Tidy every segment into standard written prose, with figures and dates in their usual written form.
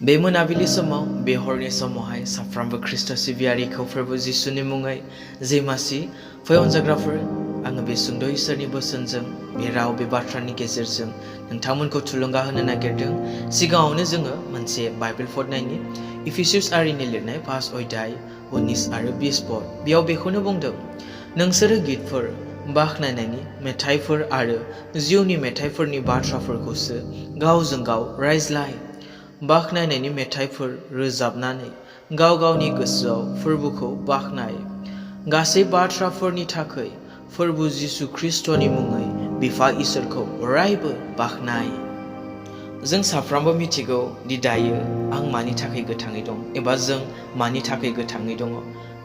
बे मोनाबिलि समाव बे हरनि समावहाय साफ्रोमबो ख्रिस्ट' सिबियारिखौ प्रभु जिसुनि मुङै जैमासि फैअनजाग्राफोर आङो बे सुंद' इसोरनि बोसोनजों बे राव बे बाथ्रानि गेजेरजों नोंथांमोनखौ थुलुंगा होनो नागिरदों। सिगाङावनो जोङो मोनसे बाइबेल फरायनायनि इफिसियास आरिनि लिरनाय 5 अध्याय 19 आरो 20 पद बेयाव बेखौनो बुंदों, नोंसोरो गितफोर, बाखनायनायनि मेथाइफोर आरो जिउनि मेथाइफोरनि बाथ्राफोरखौसो गावजों गाव रायज्लाय। बाखनायनायनि मेथाइफोर रोजाबनानै गाव गावनि गोसोआव फोरबुखौ बाखनाय। गासै बाथ्राफोरनि थाखाय फोरबु जिसु ख्रिस्ट'नि मुङै बिफा इसोरखौ अरायबो बाखनाय। जों साफ्रोमबो मिथिगौ दि दायो आं मानि थाखाय गोथाङै दं एबा जों मानि थाखाय गोथाङै दङ।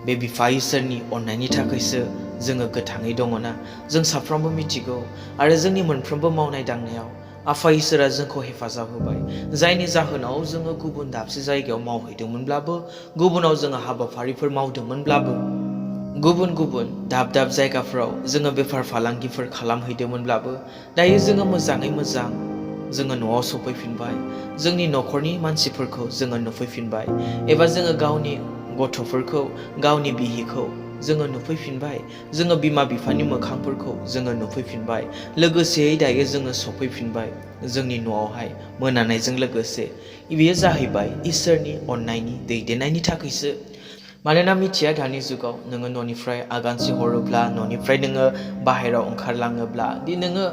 बे बिफा इसोरनि अननायनि थाखायसो जोङो गोथाङै दङना। जों साफ्रोमबो मिथिगौ आरो जोंनि मोनफ्रोमबो मावनाय दांनायाव आफा इसोरा जोंखौ हेफाजाब होबाय, जायनि जाहोनाव जोङो गुबुन दाबसे जायगायाव मावहैदोंमोनब्लाबो, गुबुनाव जोङो हाबाफारिफोर मावदोंमोनब्लाबो, गुबुन दाब दाब जायगाफोराव जोङो बेफार फालांगिफोर खालामहैदोंमोनब्लाबो, दायो जोङो मोजाङै मोजां जोङो न'आव सफैफिनबाय, जोंनि न'खरनि मानसिफोरखौ जोङो नुफैफिनबाय, एबा जोङो गावनि गथ'फोरखौ, गावनि बिहिखौ जोङो नुफैफिनबाय, जोङो बिमा बिफानि मोखांफोरखौ जोङो नुफैफिनबाय, लोगोसेयै दायो जोङो सफैफिनबाय जोंनि न'आवहाय मोनानायजों लोगोसे। बेयो जाहैबाय इसोरनि अननायनि दैदेननायनि थाखायसो। मानोना मिथिया दानि जुगाव नोङो न'निफ्राय आगानसे हरोब्ला, न'निफ्राय नोङो बाहेरायाव ओंखारलाङोब्ला दि नोङो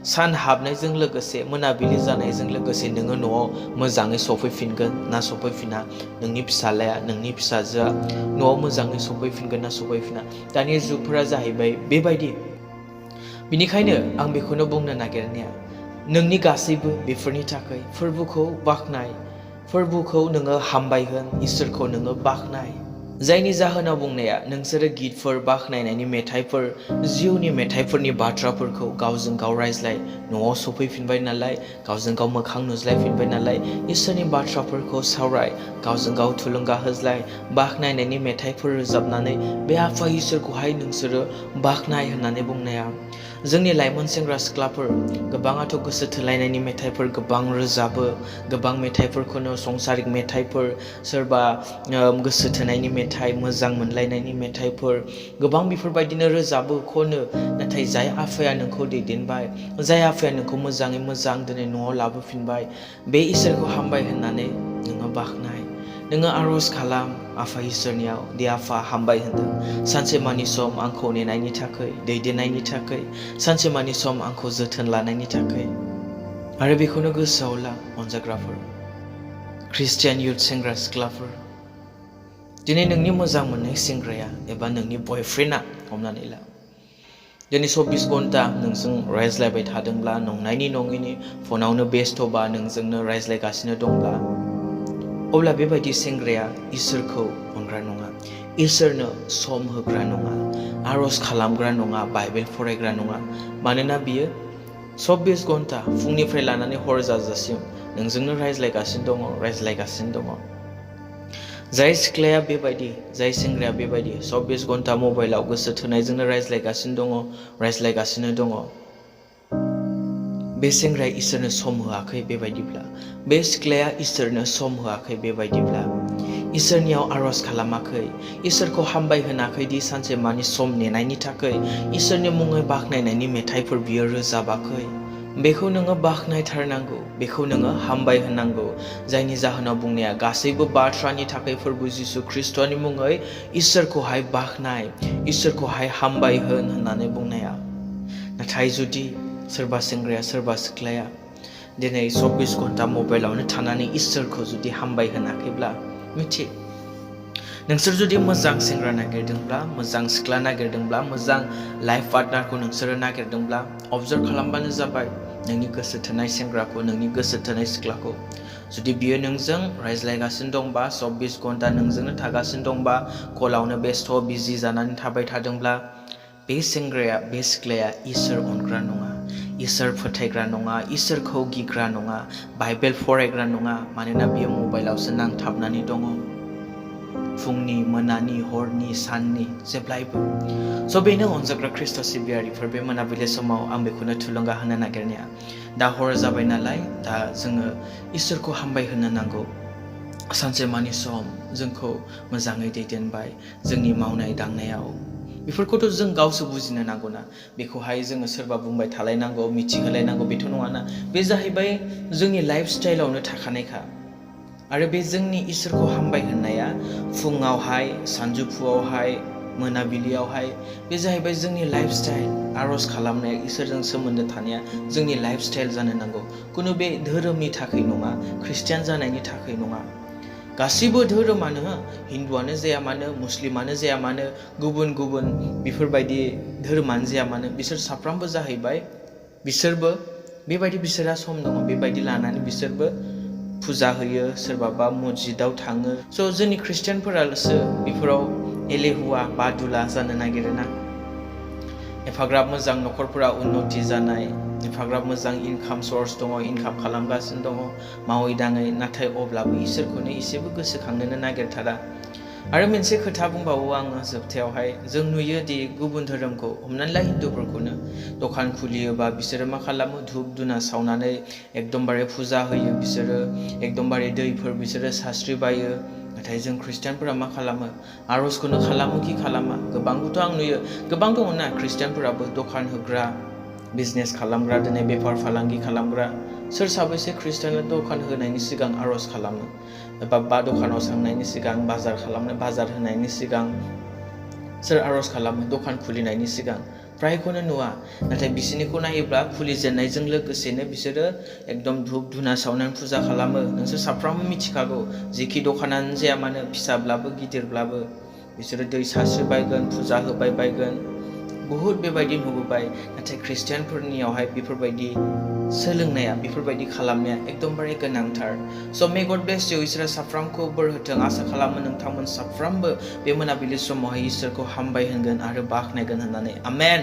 सान हाबनायजों लोगोसे मोनाबिलि जानायजों लोगोसे नोङो न'आव मोजाङै सफैफिनगोन ना सफैफिना, नोंनि फिसालाया नोंनि फिसाजोआ न'आव मोजाङै सफैफिनगोन ना सफैफिना, दानि जुगफोरा जाहैबाय बेबायदि। बिनिखायनो आं बेखौनो बुंनो नागिरनाया, नोंनि गासैबो बेफोरनि थाखाय फोरबुखौ बाखनाय, फोरबुखौ नोङो हामबाय होन, इसोरखौ नोङो बाखनाय। जायनि जाहोनाव बुंनाया, नोंसोरो गितफोर, बाखनायनायनि मेथाइफोर, जिउनि मेथाइफोरनि बाथ्राफोरखौ गावजों गाव रायज्लाय। न'आव सफैफिनबाय नालाय, गावजों गाव मोखां नुज्लायफिनबाय नालाय, इसोरनि बाथ्राफोरखौ सावराय, गावजों गाव थुलुंगा होज्लाय, बाखनायनायनि मेथाइफोर रोजाबनानै बे आफा इसोरखौहाय नोंसोरो बाखनाय होननानै बुंनाया। जोंनि लाइमोन सेंग्रा सिख्लाफोर गोबाङाथ' गोसो थोलायनायनि मेथाइफोर गोबां रोजाबो, गोबां मेथाइफोरखौनो संसारिक मेथाइफोर, सोरबा गोसो थोनायनि मेथाइ, मोजां मोनलायनायनि मेथाइफोर गोबां बेफोरबायदिनो रोजाबो, खनो। नाथाय जाय आफाया नोंखौ दैदेनबाय, जाय आफाया नोंखौ मोजाङै मोजां दिनै न'आव लाबोफिनबाय, बे इसोरखौ हामबाय होननानै नोङो बाखनाय। नोङो आर'ज खालाम आफा इसोरनियाव, दि आफा हामबाय होनदों सानसेमानि सम आंखौ नेनायनि थाखाय, दैदेननायनि थाखाय, सानसेमानि सम आंखौ जोथोन लानायनि थाखाय। आरो बेखौनो गोसोआव ला अनजाग्राफोर, ख्रिस्टियान इयुथ सेंग्रा सिख्लाफोर, दिनै नोंनि मोजां मोननाय सेंग्राया एबा नोंनि बयफ्रेन्डआ हमनानै ला दिनै 24 घन्टा नोंजों रायज्लायबाय थादोंब्ला, नंनायनि नङैनि फनावनो बेस्थ'बा नोंजोंनो रायज्लायगासिनो दंब्ला, अब्ला बेबायदि सेंग्राया इसोरखौ अनग्रा नङा, इसोरनो सम होग्रा नङा, आर'ज खालामग्रा नङा, बाइबेल फरायग्रा नङा। मानोना बियो 24 घन्टा फुंनिफ्राय लानानै हर जाजासिम नोंजोंनो रायज्लायगासिनो दङ। जाय सिख्लाया बेबायदि, जाय सेंग्राया बेबायदि 24 घन्टा मबाइलाव गोसो थोनायजोंनो रायज्लायगासिनो दङ, बे सेंग्राया इसोरनो सम होआखै बेबायदिब्ला, बे सिख्लाया इसोरनो सम होआखै बेबायदिब्ला, इसोरनियाव आर'ज खालामाखै, इसोरखौ हामबाय होनाखै दि सानसे मानि सम नेनायनि थाखाय, इसोरनि मुङै बाखनायनायनि मेथाइफोर बियो रोजाबाखै, बेखौ नोङो बाखनायथारनांगौ, बेखौ नोङो हामबाय होननांगौ। जायनि जाहोनाव बुंनाया, गासैबो बाथ्रानि थाखाय फोरबु जिसु ख्रिस्ट'नि मुङै इसोरखौहाय बाखनाय, इसोरखौहाय हामबाय होननानै बुंनाया। नाथाय जुदि सोरबा सेंग्राया, सोरबा सिख्लाया दिनै 24 घन्टा मबाइलावनो थानानै इसोरखौ जुदि हामबाय होनाखैब्ला, मिथि, नोंसोर जुदि मोजां सेंग्रा नागिरदोंब्ला, मोजां सिख्ला नागिरदोंब्ला, मोजां लाइफ पार्टनारखौ नोंसोरो नागिरदोंब्ला, अबजार्भ खालामबानो जाबाय नोंनि गोसो थोनाय सेंग्राखौ, नोंनि गोसो थोनाय सिख्लाखौ। जुदि बियो नोंजों रायज्लायगासिनो दंबा, 24 घन्टा नोंजोंनो थागासिनो दंबा, कलावनो बेस्थ' बिजि जानानै थाबाय थादोंब्ला, बे सेंग्राया, बे सिख्लाया इसोर अनग्रा नङा, इसोर फोथायग्रा नङा, इसोरखौ गिग्रा नङा, बाइबेल फरायग्रा नङा। मानोना बियो मबाइलावसो नांथाबनानै दङ, फुंनि, मोनानि, हरनि, साननि, जेब्लायबो। बेनो अनजाग्रा ख्रिस्ट' सिबियारिफोर, बे मोनाबिलि समाव आं बेखौनो थुलुंगा होनो नागिरनाया, दा हर जाबाय नालाय, दा जोङो इसोरखौ हामबाय होनो नांगौ। सानसेमानि सम जोंखौ मोजाङै दैदेनबाय जोंनि मावनाय दांनायाव बेफोरखौथ' जों गावसो बुजिनो नांगौना बेखौहाय जोङो सोरबा बुंबाय थालायनांगौ मिथिहोलायनांगौ बेथ' नङाना बे जाहैबाय जोंनि लाइफ स्टाइलावनो थाखानायखा आरो बे जोंनि इसोरखौ हामबाय होननाया फुङावहाय सानजौफुआवहाय मोनाबिलियावहाय बे जाहैबाय जोंनि लाइफ स्टाइल आर'ज खालामनाया इसोरजों सोमोन्दो थानाया जोंनि लाइफ स्टाइल जानो नांगौ खुनु बे धोरोमनि थाखाय नङा ख्रिस्टियान जानायनि थाखाय नङा गासिबो धोरोमानो हिन्दुआनो जाया मानो मुस्लिमानो जाया मानो गुबुन गुबुन बेफोरबायदि धोरोमानो जाया मानो बिसोर साफ्रोमबो जाहैबाय बिसोरबो बेबायदि बिसोरहा सम दङ बेबायदि लानानै बिसोरबो फुजा होयो सोरबाबा मस्जिदाव थाङो स' जोंनि ख्रिस्टियानफोरासो बेफोराव एलेहुवा बादुला जानो नागिरोना एफाग्राब मोजां न'खरफोरा उन्नति जानाय एफाग्राब मोजां इनकाम सर्स दङ इनकाम खालामगासिनो दङ मावै दाङै नाथाय अब्लाबो इसोरखौनो एसेबो गोसोखांनोनो नागिरथारा आरो मोनसे खोथा बुंबावो आङो जोबथायावहाय जों नुयोदि गुबुन धोरोमखौ हमनानै ला हिन्दुफोरखौनो दखान खुलियोबा बिसोरो मा खालामो धुप धुना सावनानै एकदमबारे फुजा होयो बिसोरो एकदमबारे दैफोर बिसोरो सास्रिबायो नाथाय जों ख्रिस्टियानफोरा मा खालामो आर'जखौनो खालामो कि खालामा गोबांखौथ' आं नुयो गोबां दङना ख्रिस्टियानफोराबो दखान होग्रा बिजनेस खालामग्रा दिनै बेफार फालांगि खालामग्रा सोर साबैसे ख्रिस्टियानआ दखान होनायनि सिगां आर'ज खालामो एबा दखानाव थांनायनि सिगां बाजार होनायनि सिगां सोर आर'ज खालामो दखान खुलिनायनि सिगां फ्रायखौनो नुवा नाथाय बिसोरनिखौ नायोब्ला खुलिजेननायजों लोगोसेनो बिसोरो एकदम धुप धुना सावनानै फुजा खालामो नोंसोर साफ्रोमबो मिथिखागौ जेखि दखानानो जाया मानो फिसाब्लाबो गिदिरब्लाबो बिसोरो दै सास्रिबायगोन फुजा होबाय बायगोन बहुत बेबायदि नुबोबाय नाथाय ख्रिस्टियानफोरनियावहाय बेफोरबायदि सोलोंनाया बेफोरबायदि खालामनाया एकदमबारे गोनांथार स' मे गड ब्लेस इउ इसोरा साफ्रोमखौ बोर होथों आसा खालामो नोंथांमोन साफ्रोमबो बे मोनाबिलि समावहाय इसोरखौ हामबाय होनगोन आरो बाख्नायगोन होननानै आमेन